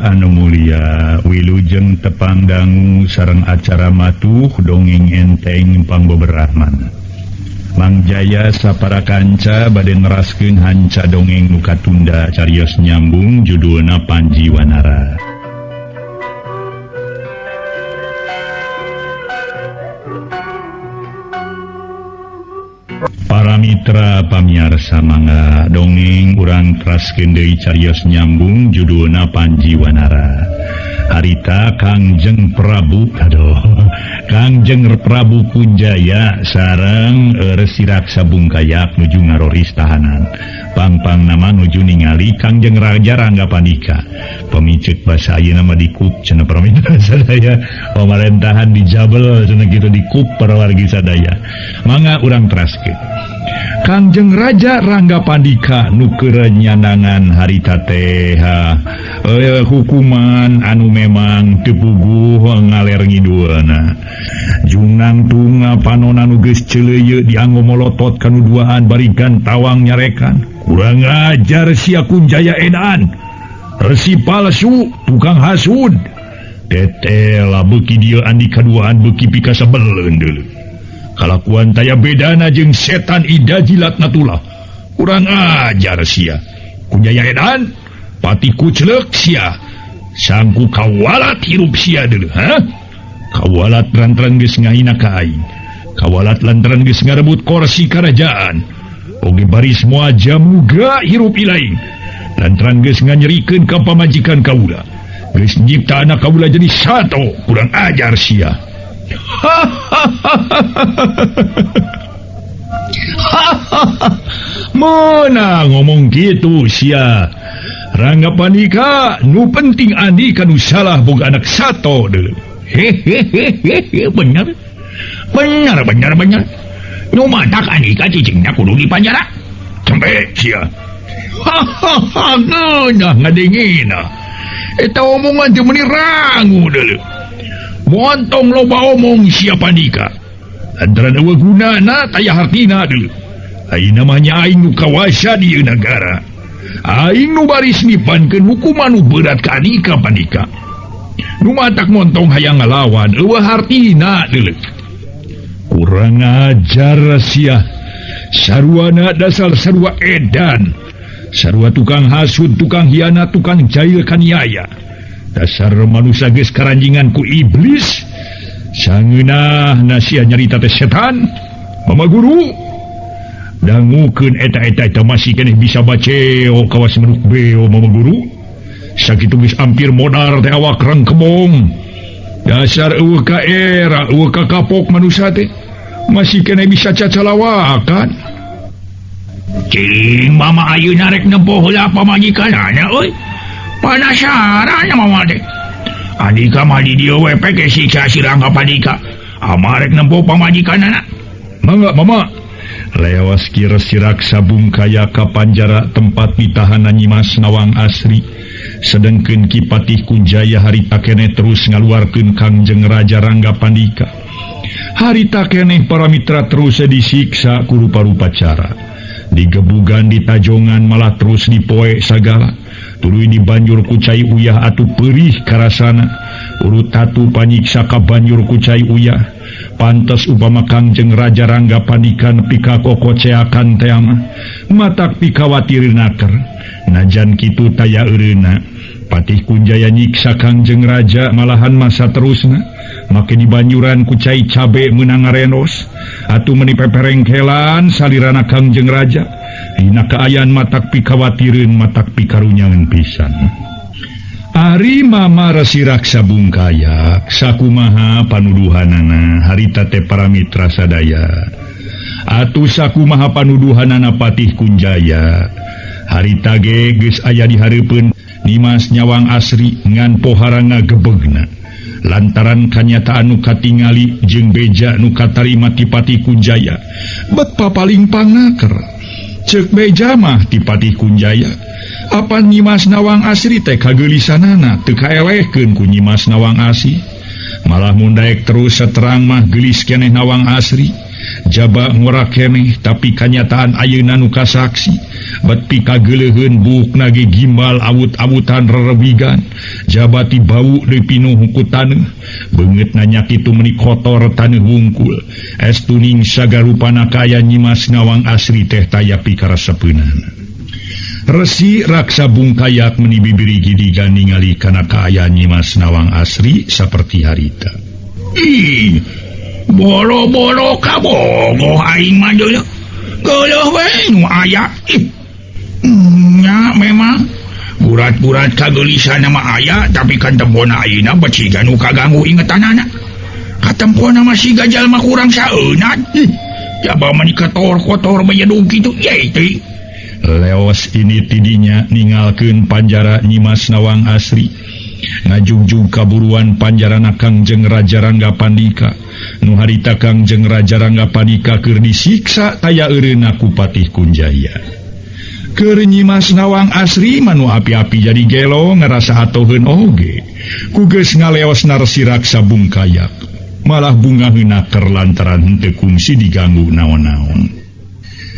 anu mulia, wilujeng tepang dangu sareng acara matuh dongeng enteng pangbeberahman. Mang Jaya sapara kanca bade neraskeun hanca dongeng nu katunda carios nyambung judulna Panji Wanara. Para mitra pamiarsa mangga dongeng urang teraskeun deui carios nyambung judulna Panji Wanara. Harita Kangjeng Prabu, aduh, Kangjeng Prabu Kunjaya sareng Resi Raksa Bungkayak nuju ngaroris tahanan. Pangpang nama nuju ningali Kangjeng Raja Rangga Pandika. Pemicet basa ayeuna mah dikup cenah para mitra sadaya. Pamarentahan dijabel cenah kitu dikup para wargi sadaya. Mangga urang teraskeun. Kangjeng Raja Rangga Pandika nu keur nyanangan harita teh hukuman anu memang teu puguh ngaler ngidulna. Jungnang tunga panona nu geus ceuleuyeu dianggo molotot kanu duaan bari gantawang nyarekan. Kurang ajar sia Kunjaya edan. Resi palsu, tukang hasud. Tetela beuki dieu Andika duaan beuki pikasebeleun deuleu. Kalakuan taya bedana jeung setan ida jilat natulah. Kurang ajar sia. Kunjaya edan, patiku celek sia. Sangku kawalat hirup sia deuleu, ha? Kawalat lantaran geus ngahina ka aing. Kawalat lantaran geus ngarebut kursi karajaan. Oge baris moal jamuga hirup ilaing. Lantaran geus nganyerikeun ka pamajikan kaula. Geus nyipta anak kaula jadi sato, kurang ajar sia. Mana ngomong gitu sia. Rangga Pandika nu penting Andika nu salah boga anak sato deuleu. Hehehehe, bener. Bener bener bener. Nu matak Andika cicingna kudu dipanjara. Cempe sia. Hahaha, ngeunah ngadengina. Eta omongan teh meuni rangu deuleu. Montong loba omong sia Pandika. Lantaran eueuh gunana taya hartina deuleu. Ayeuna mah nya aing nu kawasa di ieu nagara. Aing nu baris nipankeun hukuman nu berat ka Andika Pandika. Nu matak montong hayang ngalawan eueuh hartina deuleu. Kurang ajar sia. Saruana dasar sarua edan. Sarua tukang hasud, tukang hianat, tukang jahil kaniaya. Dasar manusia geus karanjingan ku iblis. Sangeunah sia nyarita teh setan. Mama guru dangukeun eta-eta eta masih keneh bisa baceo kawas manuk beo mama guru. Sakitu geus ampir modar teh awak rengkebong. Dasar eueuh ka era, eueuh ka kapok manusia teh. Masih keneh bisa cacalawakan. Cing mama ayeuna rek nempo heula pamajikanana euy. Penasaran mama teh. Andika mah di dieu we peke siksa si Rangga Pandika. Amarek nempo pamajikanana. Mangga mama. Lewas ki Resi Raksa Bungkaya ka panjara tempat ditahanan Nyimas Nawang Asri. Sedengkeun Ki Patih Kunjaya harita keneh terus ngaluarkeun Kangjeng Raja Rangga Pandika. Harita keneh para mitra terus disiksa ku rupa-rupa cara. Digebugan, ditajongan, malah terus dipoe sagala. Tuluy dibanjur ku cai uyah atuh perih karasana. Urut tatu panyiksa ka banjur ku cai uyah. Pantes upama Kangjeng Raja Rangga Pandika nepi ka kokoceakan teh mah. Matak pikawatir naker. Najan kitu taya eureuna. Patih Kunjaya nyiksa Kangjeng Raja malahan masa terusna. Make dibanjuran ku cai cabe meunang ngarenos. Atuh meuni peperengkelan salirana Kangjeng Raja. Dina kaayaan matak pikawatireun matak pikarunyangan pisan. Ari mama Resi Raksa Bungkayak sakumaha panuduhanana harita teh para mitra sadaya. Atuh sakumaha panuduhanana Patih Kunjaya. Harita ge geus aya di hareupeun Nimas Nyawang Asri ngan pohara ngagebegna. Lantaran kanyataan nu katingali jeung beja nu katarima ti Patih Kunjaya bet papaling pangnaker. Ceuk beja mah ti Patih Kunjaya. Apa Nyimas Nawang Asri teh kageulisanana teu kaelehkeun ku Nyimas Nawang Asri. Malah mun daek terus seterang mah geulis keneh Nawang Asri. Jaba ngora keneh tapi kanyataan ayeuna nu kasaksi bet pikageuleuheun buukna ge gimbal awut-awutan rerewigan jaba ti bau deui pinuh ku taneuh beungeutna nya kitu meuni kotor taneuh wungkul estuning sagarupana kaya Nyimas Nawang Asri teh taya pikaresepeunan. Resi Raksa Bungkayak meni bibiri gidigan ningali kana kaayaan Nyimas Nawang Asri saperti harita. Ih, boro-boro kabogoh aing mah deui. Geuleuh we nu aya. Ih, nya memang burat-burat kageulisan mah aya tapi kan tempona ayeuna beciga nu kaganggu ingetanana. Katempona mah siga jalma kurang saeunat. Ih, jaba mah kotor-kotor bae kitu ye teh. Leos ini tidinya ningalkeun panjara Nyimas Nawang Asri ngajugjug kaburuan panjarana Kangjeng Raja Rangga Pandika nu harita Kangjeng Raja Rangga Pandika keur disiksa taya eureunna ku Patih Kunjaya. Keur Nyimas Nawang Asri manu api-api jadi gelo ngerasa atoheun oge ku geus ngaleos Resi Raksa Bungkayak malah bungaheuna keur lantaran henteu kungsi diganggu naon-naon.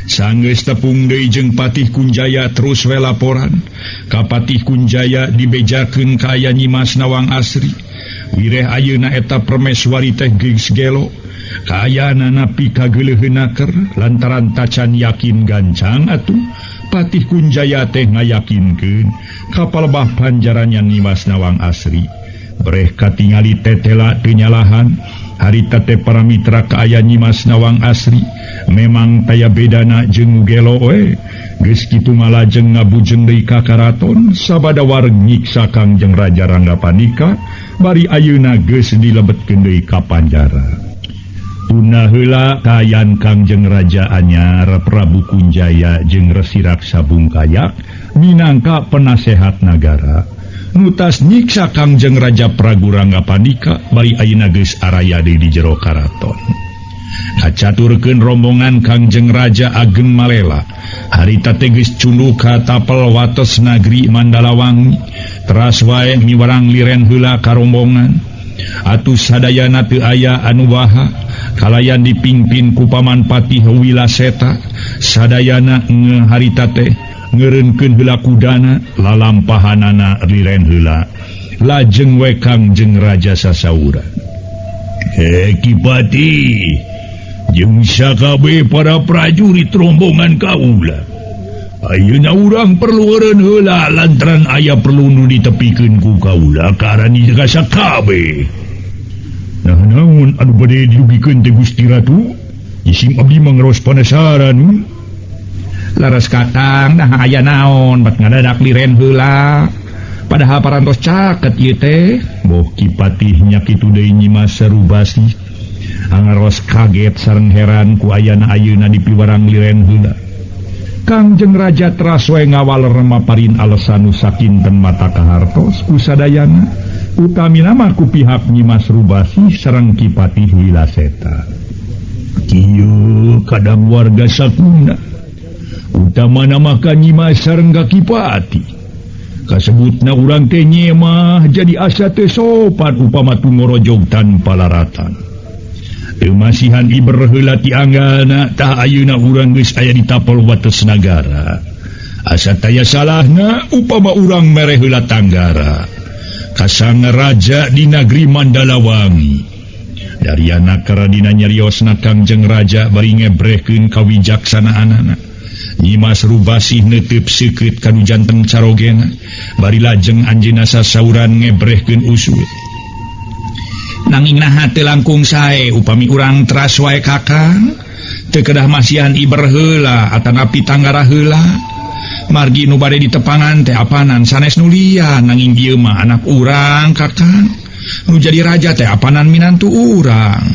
Sanggeus tepung deui jeung Patih Kunjaya terus we laporan ka Patih Kunjaya dibejakeun ka aya Nyimas Nawang Asri. Wireh ayeuna eta permeswari teh geus gelo kaayana napi kageuleuheunna keur lantaran tacan yakin gancang atuh Patih Kunjaya teh ngayakinkeun ka palebah panjaranya Nyimas Nawang Asri. Breh katingali tetela teu nyalahan harita teh para mitra kaaya Nyimas Nawang Asri memang taya bedana jeung gelo we geus kitu ngalajeng ngabujeng deui ka karaton sabada wareg nyiksa Kangjeng Raja Rangga Pandika bari ayeuna geus dilebetkeun deui ka panjara. Tuna heula kaayaan Kangjeng Raja anyar Prabu Kunjaya jeung Resi Raksa Bungkayak minangka penasehat nagara nutas nyiksa Kangjeng Raja Prabu Rangga Pandika bari ayeuna geus araya deui di jero karaton. Kacaturkeun rombongan Kangjeng Raja Ageng Malela harita teh geus cunduk ka tapel wates nagri Mandalawangi teras wae miwarang liren heula ka rombongan atuh sadayana teu aya anu waha kalayan dipingpin ku Paman Patih Wilaseta sadayana harita teh ngeureunkeun heula kudana lalampahanana liren heula lajeng we Kangjeng Raja sasaura. He Ki Patih jeung sakabeh para prajurit rombongan kaula ayeuna urang perlu eureun heula lantaran aya perlu nu ditepikeun ku kaula karani ka sakabeh. Nah naon anu bade didugikeun teh Gusti Ratu isim abdi mah ngaros panasaran. Laras katang nah aya naon bat ngadadak liren heula padahal parantos caket ieu teh. Boh Ki Patih nya kitu deui Nyimas Rubasi angaros kaget sareng heran ku ayana ayeuna dipiwarang liren heula. Kangjeng Raja teras we ngawaler maparin alesan nu sakinten mata kahartos ku sadayana utamina mah ku pihak Nyimas Rubasi sareng Ki Patih Wilaseta. Kieu kadang warga sakuna utamana mah ka Nyimas sareng ka Ki Patih kasebutna urang teh nyemah jadi asa teu sopan upama tungorojog tanpa laratan. Teu masihan iber heula ti anggalna tah ayeuna urang geus aya di tapel wates nagara. Asa taya salahna upama urang mere heula tanggara kasang raja di nagri Mandalawangi. Dariana karadina nyariosna Kangjeng Raja bari ngebrehkeun kawijaksanaanana. Nyimas Rubasih neuteup seukeut kanu janten carogena bari lajeng anjeunna sasauran ngebrehkeun usul. Nanging naha teu langkung sae upami urang teras wae kakang teu kedah masihan iber heula atanapi tanggara heula margi nu bade ditepangan teh apanan sanes nu lian nanging ieu mah anak urang kakang nu jadi raja teh apanan minantu urang.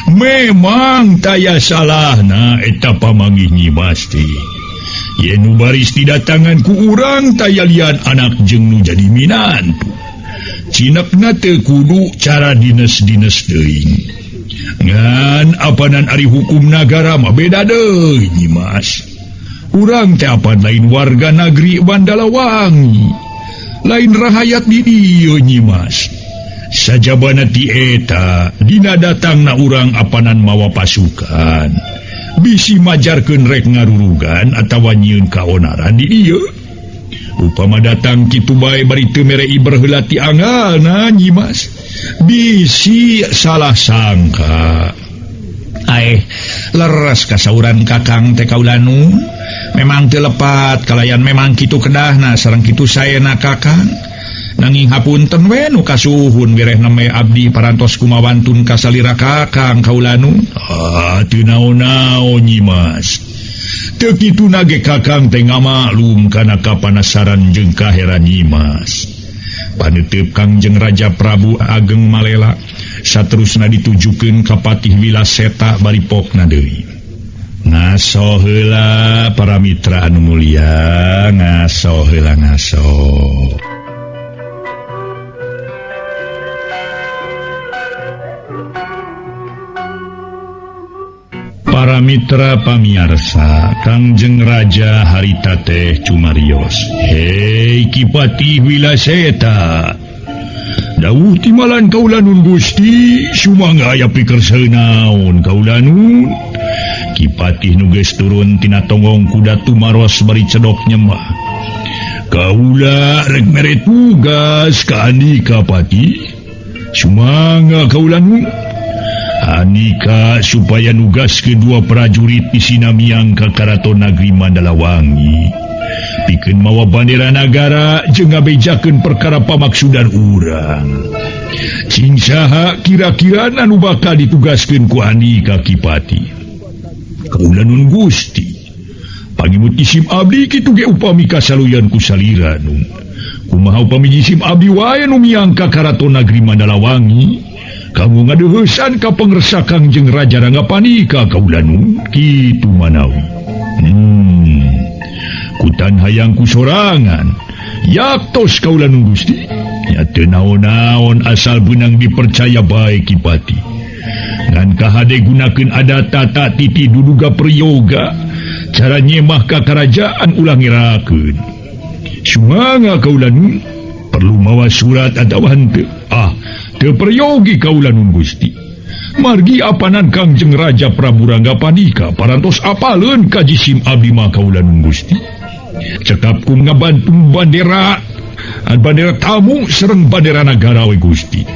Memang taya salahna eta pamanggih Nyimas teh. Yen nu baris didatangan ku urang taya lian anak jeung nu jadi minantu. Cinekna teu kudu cara dines-dines teuing. Ngan apanan ari hukum nagara mah beda deui Nyimas. Urang teh apan lain warga nagri Mandalawangi. Lain rahayat di dieu Nyimas. Sajabana ti eta dina datangna urang apanan mawa pasukan. Bisi majarkeun rek ngarurugan atawa nyieun kaonaran di dieu. Upama datang kitu bae bari teu mere iber heula ti anggalna Nyi Mas. Bisi salah sangka. Aeh, leres kasauran Kakang teh kaulanu. Memang teu lepat kalayan memang kitu kedahna sareng kitu saena Kakang. Nanging hapunten we nu kasuhun wireh neme abdi parantos kumawantun kasalira Kakang kaulanu. Ah, teu naon-naon Nyi Mas. Teu kitu nage Kakang teh ngamaklum kana kapanasaran jeung kaheran Nyi Mas. Paneuteub Kangjeng Raja Prabu Ageng Malela saterusna ditujukeun ka Patih Wilaseta bari pokna deui. Ngaso heula para mitra anu mulia, ngaso heula ngaso. Para mitra pamiarsa, Kangjeng Raja harita teh cumarios. Hei Ki Patih Wilaseta. Dawuh timalan kaulanun Gusti, sumangga aya pikersa naon kaulanun. Ki Patih nu geus turun tina tonggong kuda tumaros bari cedok nyembah. Kaula rek mere tugas ka andika Patih. Sumangga kaulanun. Andika supaya nugas kedua prajurit isina miang ka Karaton Nagri Mandalawangi. Pikeun mawa bandera nagara jeung ngabejakeun perkara pamaksudan urang. Cing saha kira-kira anu bakal ditugaskeun ku andika Ki Patih. Kaula nun Gusti. Pangimut isim abdi kitu ge upami kasaluyan ku salira nu. Kumaha upami jisim abdi wae nu miang ka Karaton Nagri Mandalawangi? Kamu ngadeuheusan ka pangersa Kangjeng Raja Ranggapanika kaulanu kitu manawi. Kutan hayang ku sorangan. Yaktos kaulanu Gusti. Nya teu naon-naon asal beunang dipercaya bae Ki Patih. Ngan kahade gunakeun adat tata titi duduga priyoga. Cara nyemah ka karajaan ulah ngerakeun. Sumangga kaulanu perlu mawa surat atawa henteu? Ah, teu peryogi kaulanun Gusti. Margi apanan Kangjeng Raja Prabu Ranggapanika parantos apaleun ka jisim abdi mah kaulanun Gusti. Cekap ku ngabantu bandera, bandera tamu sareng bandera nagara we Gusti.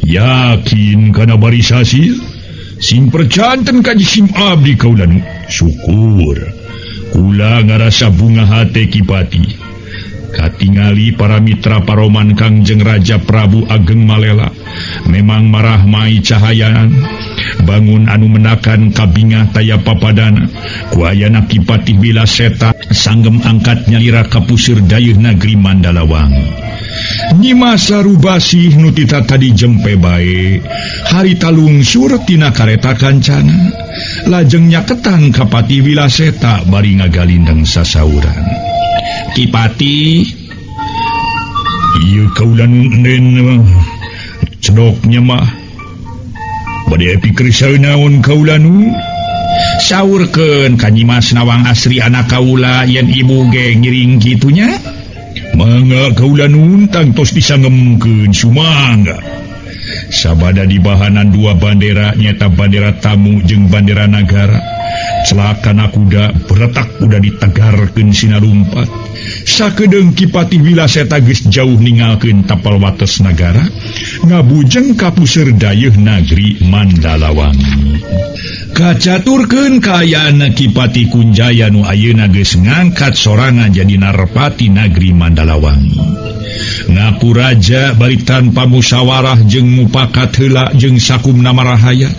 Yakin kana barisasi sing percanten ka jisim abdi kaulanun. Syukur. Kula ngarasa bunga hate Ki Patih. Katingali para mitra paroman Kangjeng Raja Prabu Ageng Malela memang marahmai cahayaan bangun anu menakan kabingah taya papadana ku ayana Ki Patih Wilaseta sanggem angkat nyalira ka puseur dayeuh Nagri Mandalawangi. Nyi Mas Sarubasih nu tita tadi jempe bae harita lungsur tina kareta kancana lajeng nyaketan ka Patih Wilaseta bari ngagalindeng sasauran. Ki Patih, ieu kaulan nen cedoknya mah bade pikir naon kaulanu. Saurkeun ka Nyi Mas Nawang Asri anak kaula yen ibu ge ngiring kitunya. Mangga kaulanun tangtos disangemkeun sumangga. Sabada dibahanan dua bandera nyata bandera tamu jeung bandera nagara. Celakana kuda beretak kuda ditegarkeun sinarumpat. Sakedeung Ki Patih Wilaseta geus jauh ningalkeun tapal wates nagara, ngabujeng ka puseur dayeuh Nagri Mandalawangi. Kacaturkeun kaayaan Ki Patih Kunjaya nu ayeuna geus ngangkat sorangan jadi narpati Nagri Mandalawangi. Ngaku raja bari tanpa musyawarah jeung mupakat heula jeung sakumna marahaya.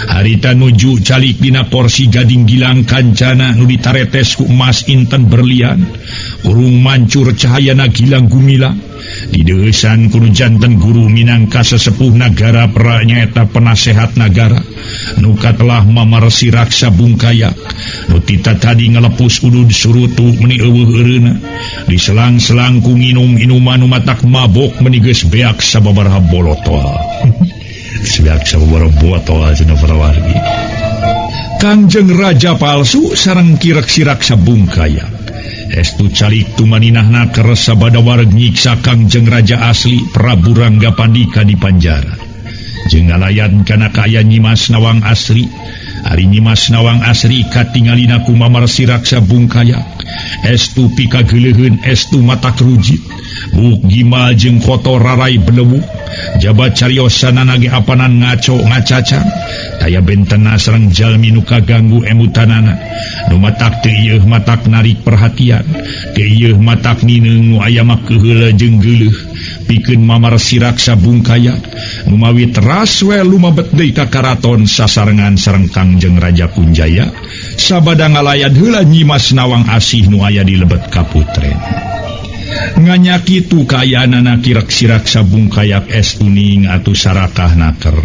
Harita nuju calik dina porsi gading gilang kancana nu ditaretes ku emas inten berlian. Urung mancur cahayana gilang gumilang. Dideusan kudu janten guru minangka sesepuh nagara pra nyaeta penasehat nagara. Nu katelah mamarsi raksa bungkaya. Nu tita tadi ngalepus udud surutu meni eueuh eureuna. Diselang-selang ku nginum inuman nu matak mabok meni geus beak sababaraha bolotol. Beak sababaraha botol cenah para wargi. Kangjeng Raja palsu sareng Ki Reksi Raksa Bungkaya. Estu calik tumaninahna keur sabada wareg nyiksa Kangjeng Raja asli Prabu Rangga Pandika di panjara. Jeung ngalayan kana kaayaan Nyimas Nawang Asri. Ari Nyimas Nawang Asri katingalina ku Mamar Siraksa Bungkayak. Estu pikageuleuheun estu matak rujit. Buk gimal jeung kotor rarai belewuk. Jabat cariosanana ge apanan ngaco ngacacang. Taya bentena sareng jalmi nu kaganggu emutanana. Nu matak teu ieuh matak narik perhatian. Teu ieuh matak nineung nu aya mah keuheul jeung geuleuh. Pikeun Mamar Siraksa Bungkayak numawi teras we lumebet deui ka karaton sasarengan sareng Kangjeng Raja Kunjaya sabada ngalayan heula Nyimas Nawang Asih nu aya di lebet kaputren. Nganya kitu kaayaanana Kirek Siraksa Bungkayak estuning atuh sarakah naker.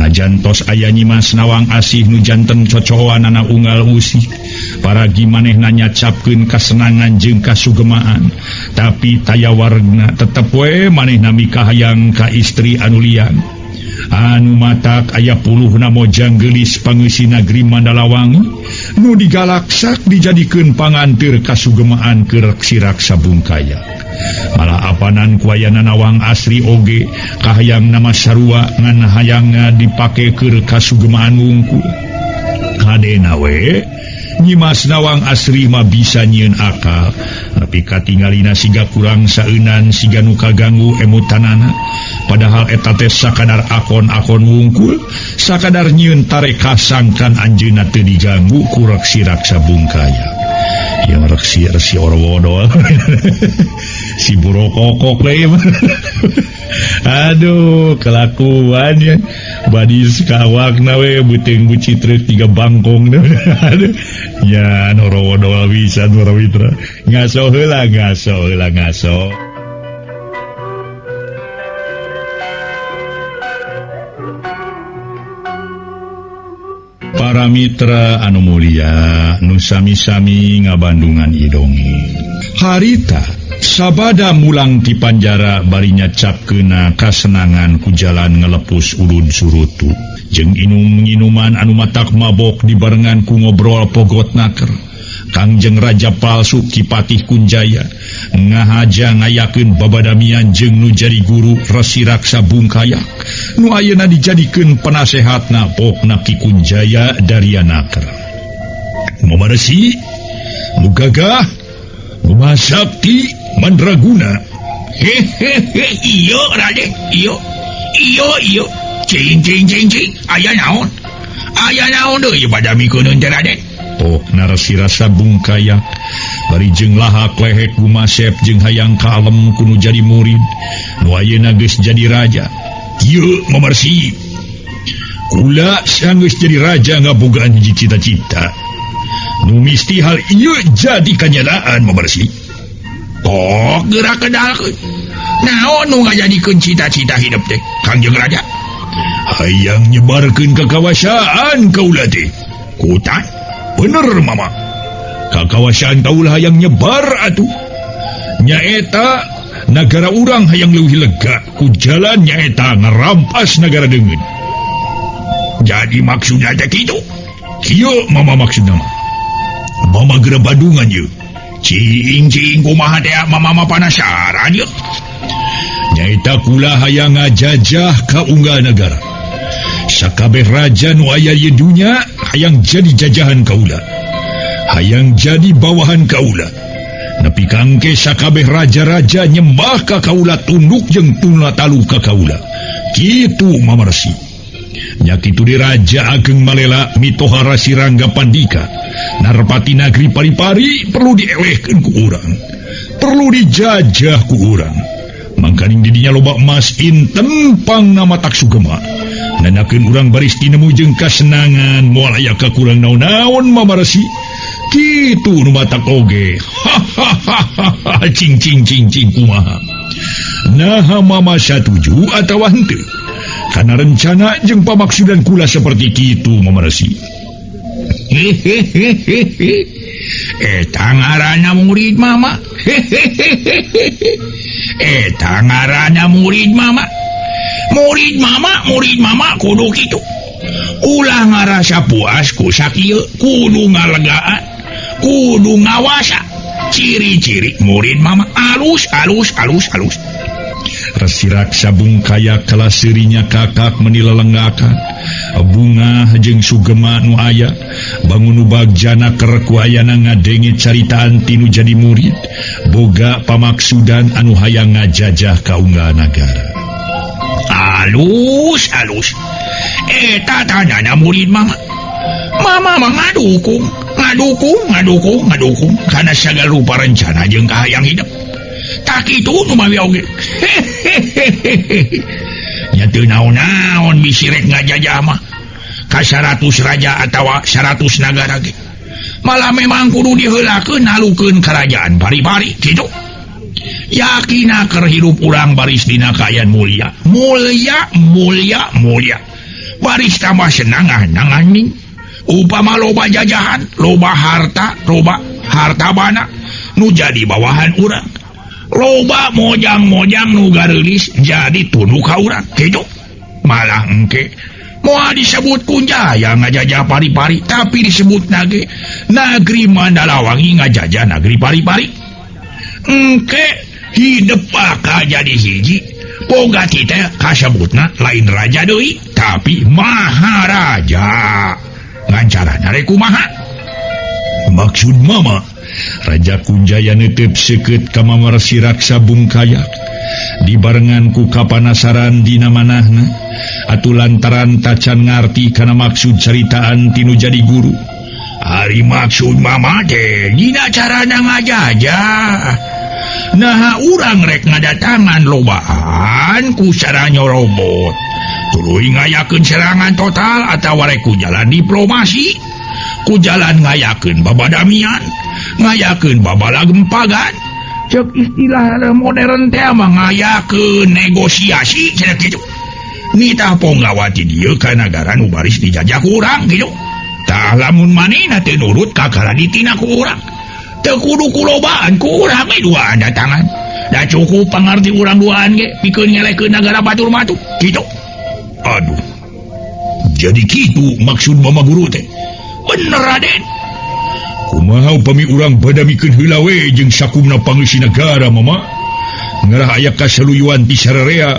Najantos aya Nyimas Nawang Asih nu janten cocoanana unggal usih. Paragi manehna nyacapkeun kasenangan jeung kasugemaan, tapi taya waregna tetep we manehna mikahayang ka istri anu lian. Anu matak aya puluhna mojang geulis pangeusi nagri Mandalawangi nu digalaksak dijadikeun panganteur kasugemaan Kirek Siraksa Bungkayak. Malah apanan ku ayana Nawang Asri oge kahayang nama sarua ngan hayangna dipake keur kasugemaan wungkul. Kadena we Nyimas Nawang Asri mah bisa nyieun akal, tapi katingalina siga kurang saeunan siga nu kaganggu emutanana. Padahal eta teh sakadar akon-akon wungkul, sakadar nyieun tareka sangkan anjeunna teu diganggu ku Rek Siraksa Bungkayak. Ya reksi resi orwodol. Si burokokok we. Aduh, kelakuan ya. Badis kawakna we beuteung bucitreuk tiga bangkong. Aduh. Ya norowodol pisan para mitra. Ngaso heula, ngaso heula, ngaso. Para mitra anu mulia nu sami-sami ngabandungan idongi. Harita sabada mulang ti panjara bari nyacapkeuna kasenangan ku jalan ngelepus ulun surutu. Jeung inum-inuman anu matak mabok dibarengan ku ngobrol pogot naker. Kangjeng Raja palsu Ki Patih Kunjaya ngahaja ngayakeun babadamian jeung nu jadi guru Resi Raksa Bungkayak nu ayeuna dijadikeun penasehatna pokna Ki Kunjaya Daria Naker. Mama Resi, nu gagah, nu sakti mandraguna. Hehehe, iyo Raden, iyo. Iyo iyo. Cing cing cing cing, aya naon? Aya naon deui badamikeun teh Raden? Oh, narasi rasa Bungkayak bari jeung lahak lehek gumasep jeung hayang kalem kudu jadi murid nu ayeuna geus jadi raja. Ieu mamarsi. Kula sanggeus jadi raja ngabogaan hiji cita-cita. Nu misti hal ieu jadi kanyataan mamarsi. Tok geura kedalkeun. Naon nu ngajadikeun cita-cita hidup teh Kangjeng Raja? Hayang nyebarkeun kakawasaan kaula teh. Kutan? Bener mama. Kakawasaan kaula hayang nyebar atuh. Nyaeta nagara urang hayang leuwih lega ku jalan nyaeta ngarampas nagara deungeun. Jadi maksudna teh kitu. Kieu mama maksudna mah. Mama geura Bandungan ieu. Cing cing kumaha teh mama mah panasaran ieu. Nyaeta kula hayang ngajajah ka unggal nagara. Sakabeh raja nu aya di dunya hayang jadi jajahan kaula, hayang jadi bawahan kaula. Nepi kangke sakabeh raja-raja nyembah ka kaula tunduk jeung tuna talu ka kaula. Kitu mamarsi. Nya kitu di Raja Ageng Malela mitoha Rasi Rangga Pandika. Narpati nagri Pari-pari perlu dielehkeun ku urang, perlu dijajah ku urang. Mangkaning didinya loba emas inten pangna matak sugema. Nanakeun urang baris tinemu jeung kasenangan moal aya kakurang naon-naon mamarsi. Kitu nu matak oge. Hahaha cing cing cing cing kumaha. Naha mama satuju atawa henteu? Kana rencana jeung pamaksudan kula seperti kitu mamarsi. Hehehehe. Eta ngaranna murid mama. Hehehehe. Eta ngaranna murid mama. Murid mama, murid mama kudu kitu. Ulah ngarasa puas ku sakieu, kudu ngalegaan, kudu ngawasa. Ciri-ciri murid mama alus alus alus alus. Resi Raksa Bungkaya kalah seurinya kakak meni lelenggakan. Bunga jeung sugema nu aya bangun nu bagjana keur ku ayana ngadenge caritaan tinu jadi murid boga pamaksudan anu hayang ngajajah ka unggal nagara. Alus alus. Eta tandana murid mama. Mama mah ngadukung, ngadukung, ngadukung, ngadukung kana sagala rupa rencana jeung kahayang hidup. Tak kitu nu mawi oge. Hehehehe. Nya teu naon-naon bisi rek ngajajah mah ka 100 raja atawa 100 nagara ge. Malah memang kudu diheulakeun nalukeun kerajaan pari-pari kitu. Yakina keur hirup urang baris dina kaayaan mulia, mulia, mulia, mulia. Baris tambah senang nang anjing. Upama loba jajahan, loba harta bana nu jadi bawahan urang. Loba mojang-mojang nu gareulis jadi tunduk ka urang kitu. Malah engke moal disebut Kunjaya ngajajah pari-pari, tapi disebut nage Nagri Mandalawangi ngajajah nagri pari-pari. Engke hidup bakal jadi hiji. Boga teh kasebutna lain raja deui, tapi maharaja. Ngancarana rek kumaha? Maksud mama Raja Kunjaya netep seukeut ka Mama Resi Raksa Bungkayak dibarengan ku kapanasaran dina manahna atuh lantaran tacan ngarti kana maksud caritaan tinu jadi guru. Ari maksud mama teh dina carana ngajajah. Nah urang rek ngadatangan lobaan ku cara nyorobot. Tuluy ngayakeun serangan total atawa rek ku jalan diplomasi, ku jalan ngayakeun babadamian, ngayakeun babalagempagan. Cek istilah modern teh mah ngayakeun negosiasi cenah kitu. Nitah ponggawati dieu ka nagara nu baris dijajah ku urang kitu. Tah lamun manehna teu nurut kakara ditina ku urang. Teu kudu kulobaan ku urang we duaan datangan. Da cukup pangarti urang duaan ge pikeun ngelekeun nagara batur matu kitu. Aduh. Jadi kitu maksud mama guru teh. Bener Raden. Kumaha upami urang badamikeun heula we jeung sakumna pangeusi nagara mama? Ngarah aya kasaluyuan ti sararea,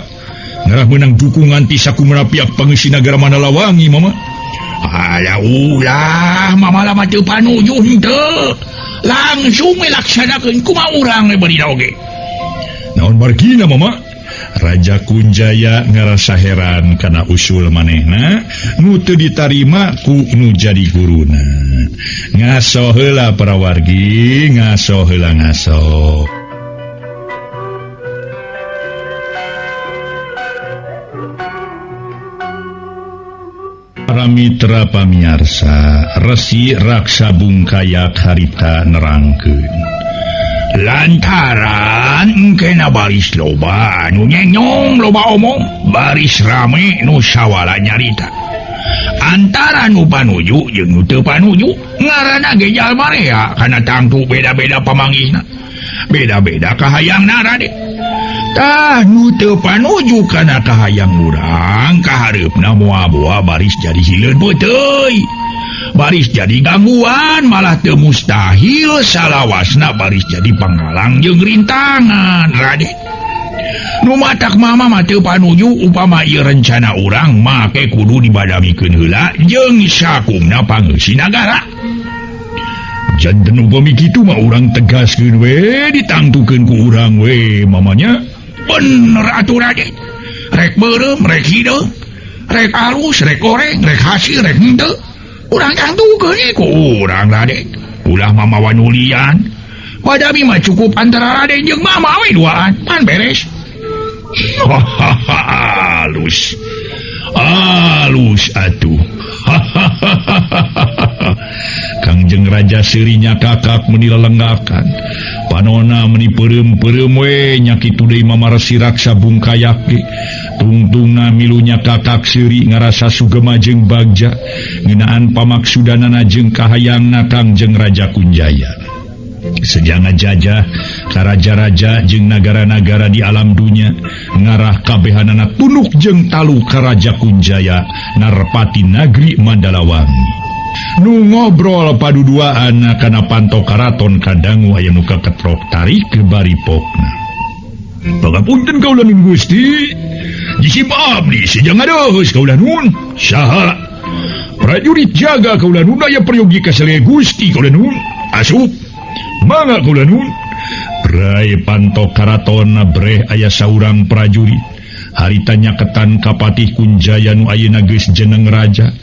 ngarah meunang dukungan ti sakumna pihak pangeusi nagara Mandalawangi mama. Alah ulah mama lama teu panuju henteu. Langsung we laksanakeun kumaha urang we bari oge. Naon margina mama? Raja Kunjaya ngarasa heran kana usul manehna nu teu ditarima ku nu jadi guruna. Ngaso heula para wargi, ngaso heula ngaso. Para mitra pamiarsa, Resi Raksa Bungkayak harita nerangkeun. Lantaran engkena baris loba nu nyenyong loba omong, baris rame nu sawala nyarita. Antara nu panuju jeung nu teu panuju, ngaranna ge jalma rea kana tangtu beda-beda pamanggihna. Beda-beda kahayangna Raden. Tah nu teu panuju kana kahayang urang kahareupna moal-moal baris jadi hileun peuteui. Baris jadi gangguan malah teu mustahil salawasna baris jadi panghalang jeung rintangan Raden. Nu matak mama mah teu panuju upama ieu rencana urang make kudu dibadamikeun heula jeung sakumna pangeusi nagara. Janten upami kitu mah urang tegaskeun we ditangtukeun ku urang we mamanya. Bener atuh Raden. Rek beureum rek hideung, rek alus rek goreng, rek hasil rek henteu. Urang tangtukeun ku urang Raden. Ulah mama wanulian. Badami mah cukup antara Raden jeung mama we duaan, pan beres. Halus. Halus atuh. Kangjeng Raja seurinya kakak meni lelenggakan. Panona meni peureum-peureum we nya kitu deui Mama Resi Raksa Bungkayak ge. Tungtungna milunya kakak seuri ngarasa sugema jeung bagja ngeunaan pamaksudanana jeung kahayangna Kangjeng Raja Kunjaya. Sejanga jajah ka raja-raja jeung nagara-nagara di alam dunya ngarah kabehanana tunduk jeung talu ka Raja Kunjaya narpati nagri Mandalawangi. Nu ngobrol paduduaan kana panto karaton kadangu aya nu kaketrok tarik ke baripokna. Pangapunten kaula nun Gusti. Jisip abdi sejang adeus kaula nun. Saha? Prajurit jaga kaula nun aya peryogi ka saleh Gusti kaula nun. Asup. Mangga kaula nun. Rai panto karaton breh aya saurang prajurit. Harita nyaketan kapatih Kunjaya nu ayeuna geus jeneng raja.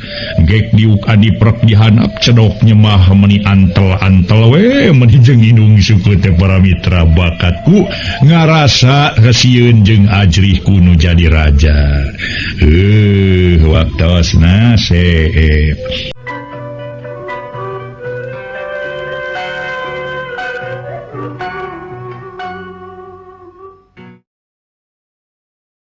Gek diuk adi prek dihanap cedok nyemah meni antel-antel we meni jeung indung suku teh para mitra bakatku ngarasa resieun jeung ajrih ku nu jadi raja. Waktosna seep.